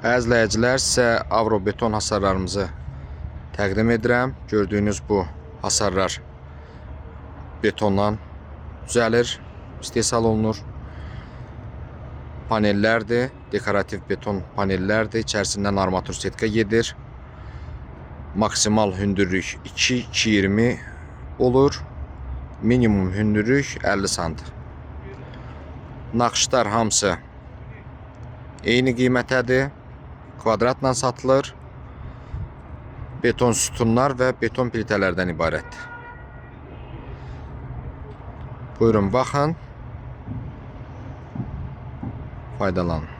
Əziz izləyicilər, sizə avrobeton hasarlarımızı təqdim edirəm. Gördüyünüz bu hasarlar betondan düzəlir, istehsal olunur. Panellərdir, dekorativ beton panellərdir. İçərisindən armatur setka gedir. Maksimal hündürlük 2-2,20 olur. Minimum hündürlük 50 sant. Naxışlar hamısı eyni qiymətədir. Kvadratla satılır. Beton sütunlar və beton plitələrdən ibarətdir. Buyurun baxın. Faydalanın.